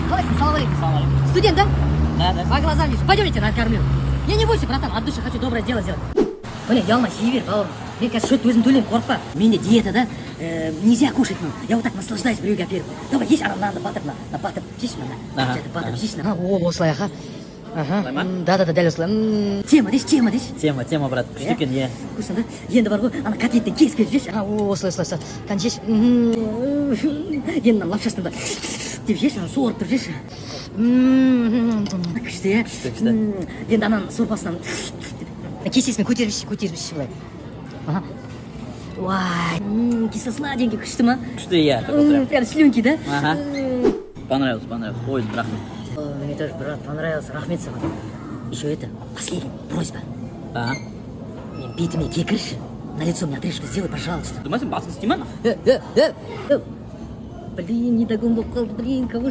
Қалайсың? Салам алейкум. Салам алейкум. Студент, да? Да. По глазам вижу. Пойдем, я тебя накормлю. Не, не бойся, братан, от души хочу доброе дело сделать. Міне, ұялма, жей бер, бауырым. Мен қазір счет өзім төлеймін, қорықпа. Менде диета, да? Нельзя кушать, ну. Я вот так наслаждаюсь біреуге әперіп. Давай, ешь, ана мынаны батып, мына, мына батып, жейші мына. Ага. Батып, жейші. О, осылай, аха. Аха. Солай ма? Да, дәл осылай. Тема дейші, тема дейші. Тема, тема, брат. Күшті екен, иә. Вкусно, да? Енді бар ғой, ана котлеттен кесіп кесіп жеші. А, о, осылай, осылай, осылай. Кәне, жеші. Енді мына лапшасын да деп жеші, ана сорып тұрып жеші. Күшті, иә? Күшті, күшті. Енді ананың сорпасынан деп. Кесесімен көтеріп жеші, көтеріп жеші былай. Ага. Уай, кисло сладенький, күшті ма? Күшті, иә. Такой прям. Прям слюнки, да? Ага. Понравилось, понравилось. Ой, рахмет. О, мне тоже, брат, понравился, рахмет саған. Еще это, последняя просьба. Ага. Мен бетіме кекірші. На лицо мне отрыжку сделай, пожалуйста. Думайсың, басың істей ма? Э, э, э, э. Блин, недогон болып қалды, блин, кого же